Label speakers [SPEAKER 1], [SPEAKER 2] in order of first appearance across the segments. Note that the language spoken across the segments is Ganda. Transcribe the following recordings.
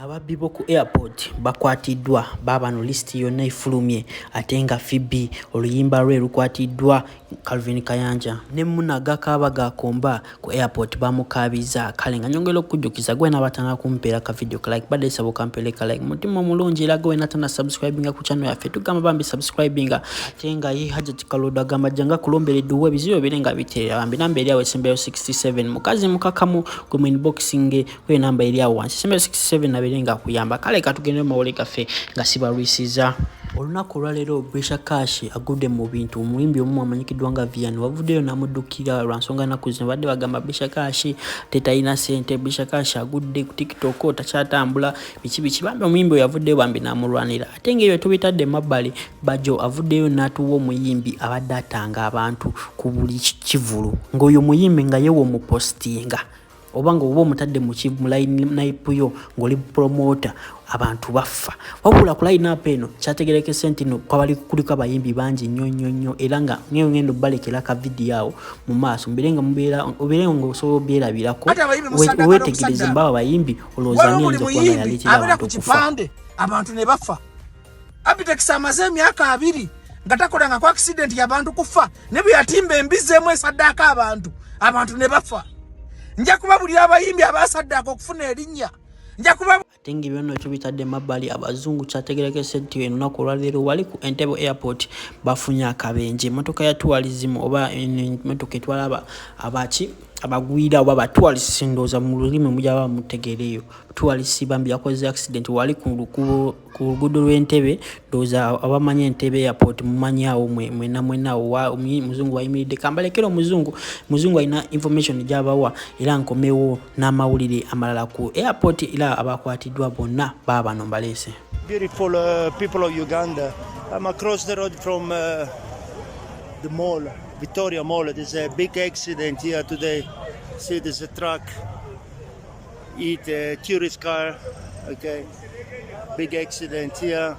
[SPEAKER 1] Ababbi b'oku airport bakwatiddwa. Baabano, lisiti yonna efulumye, ate nga Phoebe oluyimba lwe lukwatiddwa Calvin Kayanja ne Muna gakaaba gakomba ku airport bamukaabizza. Kale nga nyongera okukujjukiza gwe nabatana kumpeera ka video ka like, badde saba okampeere ka like mutima omulungi, era gwe natana subscribinga ku channel yaffe, tugamba bambi subscribinga. Ate nga ye Hajat Kalodo agamba jjanga kulombera edduwa ebizibu bire nga biteera. Bambi namba eri awo esembayo 67, mukazi mukakamu gwe mu inboxing kwe namba eri awo wansi esembayo 67 nabeere nga akuyamba. Kale katugende mu mawulire gaffe nga sibalwisiza. Olunaku olwaleero Brisha Cash agudde mu bintu. Omuyimbi omu amanyikiddwa nga Vian wavuddeyo n'amuddukira lwa nsonga nnaku zino badde bagamba Brisha Cash tetalina ssente, Brisha Cash agudde ku TikTok takyatambula, biki biki. Bambi omuyimbi oyo avuddeyo bambi n'amulwanira. Ate ng'ebyo tubitadde emabbali, Bajjo avuddeyo n'atuwa omuyimbi abadde atanga abantu ku buli kivulu, ng'oyo muyimbi nga yewa omupositinga oba nga oba omutadde mu line yo ng'oli promoter, abantu bafa. Wabula ku line up eno kyategerekese nti no kwabali kuliko abayimbi bangi nnyo nnyo nnyo, era nga ngeyo ngendo balekera ka video awo mu maaso mbeere nga mubeera obeere nga osobola obyerabirako, weetegereze mbaabo abayimbi, olowooza ani ayinza okuba nga yaleetera abantu okufa?
[SPEAKER 2] Abantu ne bafa. Abitex amaze emyaka 20 nga takolanga ku accident y'abantu kufa, ne bwe yatimba embizzi emu esaddaaka abantu, abantu ne bafa. Nja kubabulira abayimbi abasaddaaka okufuna erinnya, nja kuba
[SPEAKER 1] Ate nga ebyo nno tubitadde emabbali, abazungu kyategerekese nti olunaku olwaleero wali ku Entebbe Airport bafunye akabenje. Emmotoka ya tourism oba emmotoka etwala abaki abagwira oba ba tourists, ndowooza mu lulimi mujaba mutegeereyo tourists, bambi yakoze accident wali ku luguudo lw'Entebbe. Ndowooza abamanyi Entebbe Airport mumanyi awo mwena mwena awo muzungu wayimiridde. Kambalekere omuzungu, muzungu alina information gy'abawa, era nkomewo n'amawulire amalala ku airport, era abakwatiddwa bonna baabano mbaleese.
[SPEAKER 3] Beautiful people of Uganda. I'm across the road from the mall, Victoria Mall. There's a big accident here today. See, there's a truck hit a tourist car. Okay, big accident here.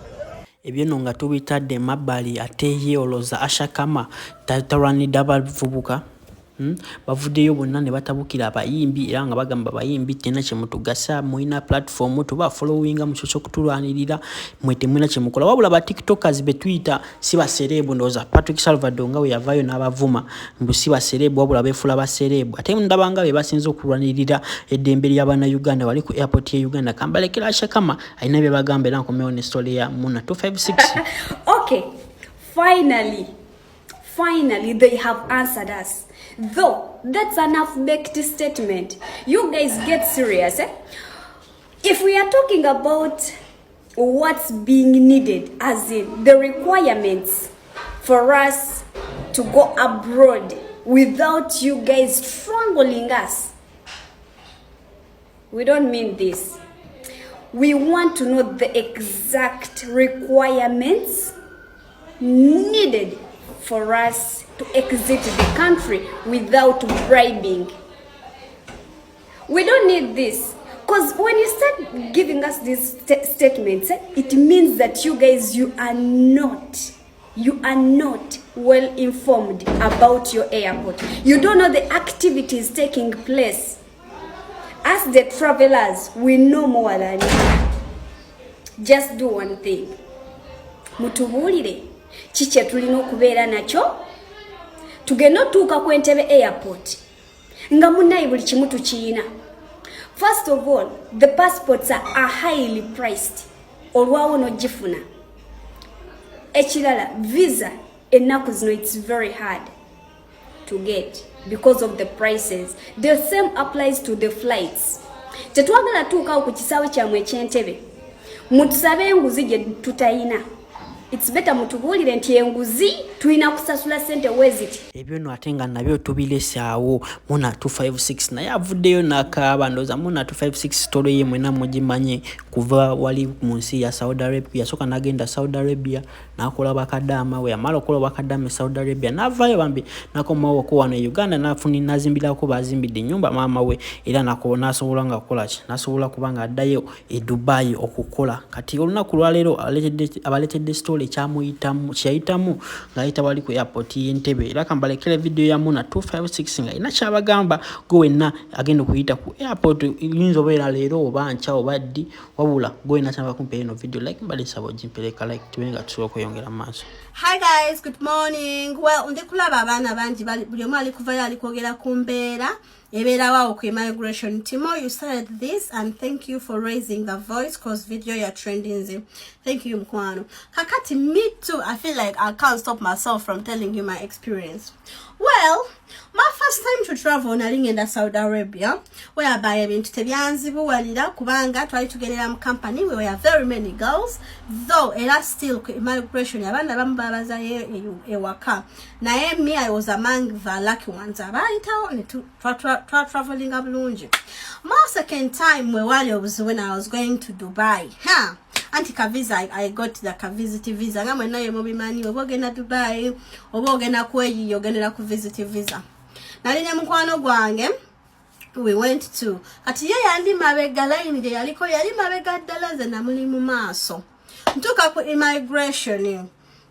[SPEAKER 1] Ebyo nno nga tubitadde emabbali, ate ye olowooza Ashakama talwanidde abavubuka? Bavuddeyo bonna ne batabukira abayimbi, era nga bagamba abayimbi tena kyemutugasa, mulina platform tuba followinga mu kifo ky'okutulwanirira mwe temulina kyemukola. Wabula ba TikTokers be tuyita si ba celeb, ndowooza Patrick Salvador nga bwe yavaayo n'abavuma mbu si ba celeb, wabula beefuula ba celeb, ate ndabanga be basinze okulwanirira eddembe ly'Abannayuganda wali ku airport ye Uganda. Kambalekera Ashakama alina bye bagamba, era nkomewo ne story ya Muna 256.
[SPEAKER 4] Okay, finally, finally they have answered us. Though that's an half-baked statement. You guys get serious, eh? If we are talking about what's being needed, as in the requirements for us to go abroad without you guys strangling us, we don't mean this. We want to know the exact requirements needed for us to exit the country without bribing. We don't need this. Because when you start giving us these statements, it means that you guys, you are not well informed about your airport. You don't know the activities taking place. As the travelers, we know more than you. Just do one thing. Mutubuulire ki kye tulina okubeera nakyo tugende otuuka ku Entebbe Airport nga munnaye buli kimu tukiyina. First of all, the passports are highly priced, olwawo n'ogifuna. Ekirala, visa ennaku zino it's very hard to get because of the prices. The same applies to the flights. Tetwagala tuukawo ku kisaawe kyammwe eky'Entebbe mutusabe enguzi gye tutayina. It's better mutubuulire nti enguzi tulina kusasula sente weziti.
[SPEAKER 1] Ebyo nno ate nga nabyo tubirese awo. Muna 256 naye avuddeyo n'akaaba. Ndowooza Muna 256 story ye mwena mugimanye, kuva wali mu nsi ya Saudi Arabia. Yasooka n'agenda Saudi Arabia n'akola bakadaama. We yamala okukola bakadaama e Saudi Arabia, n'avaayo bambi n'akomawoko wano e Uganda, n'afuni n'azimbirako, bazimbidde ennyumba maama we, era n'asobola nga kukola ki, n'asobola kuba nga addayo e Dubai okukola. Kati olunaku lwaleero abaleetedde story. story kyamuyitamu kyeyayitamu ng'ayita wali ku airport y'Entebbe. Era kambalekere video ya Muna 256 nga ina kyabagamba gwe wenna agenda okuyita ku airport, yinza obeera leero oba nkya oba ddi, wabula gwe wenna kyamba kumpa eno video like mbale nsaba ogimpereka like tube nga tusobola okweyongera mu maaso.
[SPEAKER 5] Hi guys, good morning. Well, ndi kulaba abaana bangi buli omu ali kuvayo ali kwogera ku mbeera ebeerawo awo ku immigration. Timo, you started this and thank you for raising the voice cause video ya trending. Thank you mukwano. Kakati me too, I feel like I can't stop myself from telling you my experience. Well, my first time to travel nali ngenda Saudi Arabia, whereby ebintu tebyanzibuwalira kubanga twali tugendera mu company, we were very many girls, though era still ku immigration abaana abamu babazayo ewaka, naye me, I was among the lucky ones abayitawo ne twatravelinga bulungi. My second time we wali obuzibu when I was going to Dubai, huh? Anti ka visa, I got the ka visit visa nga mwenna ye mubimanyi, oba ogenda Dubai oba ogenda kweyiya ogendera ku visit visa. Nali ne mukwano gwange, we went to, kati ye yandi mabega, line gye yaliko yali mabega ddala, nze namuli mu maaso. Ntuuka ku immigration,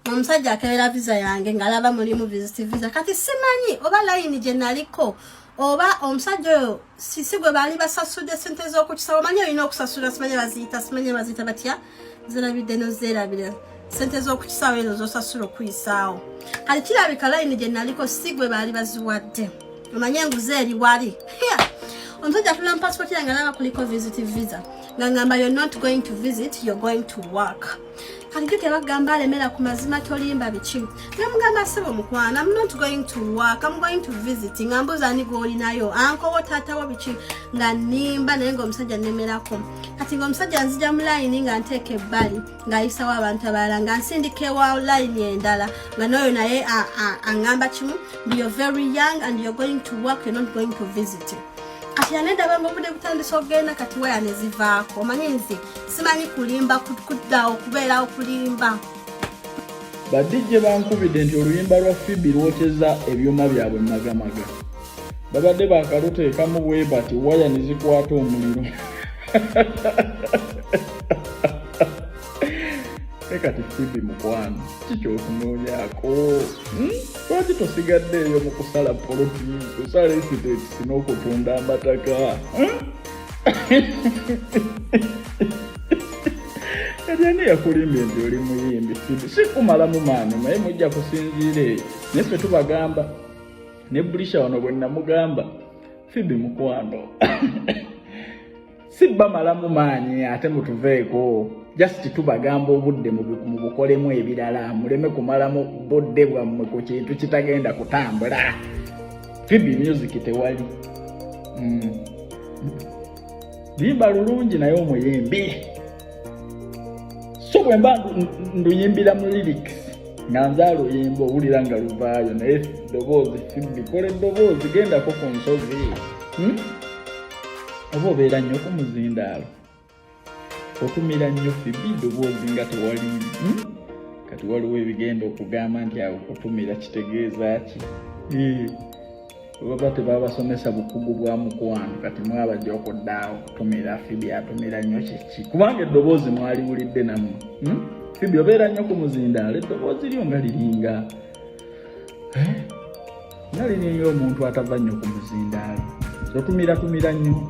[SPEAKER 5] omusajja akebera visa yange ng'alaba mulimu visit visa. Kati simanyi oba layini gye naliko oba omusajja oyo sisi gwe baali basasudde sente z'okukisawo, omanyi olina okusasula, simanyi baziyita, simanyi baziyita batya, zirabidde nozeerabira, sente z'okukisawo ezo zosasula okuyisaawo. Kati kirabika layini gye naliko si gwe baali baziwadde, omanye enguzi eri wali. Omusajja atula mu passport yange alaba kuliko visit visa, nga ngamba, "You're not going to visit, you're going to work." Kati jjukira bagamba alemera ku mazima tolimba biki. Nemugamba, "Ssebo mukwano, I'm not going to work, I'm going to visit." Nga mbuuza ani gw'olinayo, ankowo taatawo biki, nga nnimba, naye ng'omusajja nnemerako. Kati ng'omusajja nzija mu layini nga nteeka ebbali ng'ayisawo abantu abalala, nga nsindika ewa layini endala, nga n'oyo naye aŋŋamba kimu, "You're very young and you're going to work, you're not going to visit." Kati yanedaba nga obudde butandise okugenda, kati waya ne zivaako. Omanyi nze simanyi kulimba, kuddaawo kubeerawo kulimba.
[SPEAKER 6] Ba DJ bankubidde nti oluyimba lwa Phoebe lwokyeza ebyuma byabwe magamaga, babadde bakaluteekamu bwe bati waya ne zikwata omuliro. Kati Phoebe mukwano, kikyotunoonyaako lwaki tosigadde eyo mu kusala poloti, kusala esiteetisi n'okutunda amataka? Kati ani yakulimbye nti oli muyimbi? Phoebe, si kumalamu maanyi, naye mujja kusinziira eyo, naye ffe tubagamba ne bulisha wano bwe namugamba, Phoebe mukwano, si bamalamu maanyi ate mutuveeko, just tubagamba obudde mubukolemu ebirala, muleme kumalamu budde bwammwe ku kintu kitagenda kutambula. Phoebe, music tewali. Luyimba lulungi naye omuyimbi so bwe mba nduyimbira mu lyrics nga nze aluyimba owulira nga luvaayo, naye ddoboozi, Phoebe kola eddoboozi, gendako ku nsozi, Oba obeera nnyo ku muzindaalo, otumira nnyo Phoebe, eddoboozi nga tewali. Kati waliwo ebigenda okugamba nti awo kutumira kitegeeza ki? Baba tebabasomesa bukugu bwa mukwano, kati mwabajja okuddaawo kutumira. Phoebe atumira nnyo kiki? Kubanga eddoboozi mwaliwulidde nammwe. Phoebe obeera nnyo ku muzindaalo, eddoboozi lyo nga liringa nga liringa omuntu atava nnyo ku muzindaalo, otumiratumira nnyo.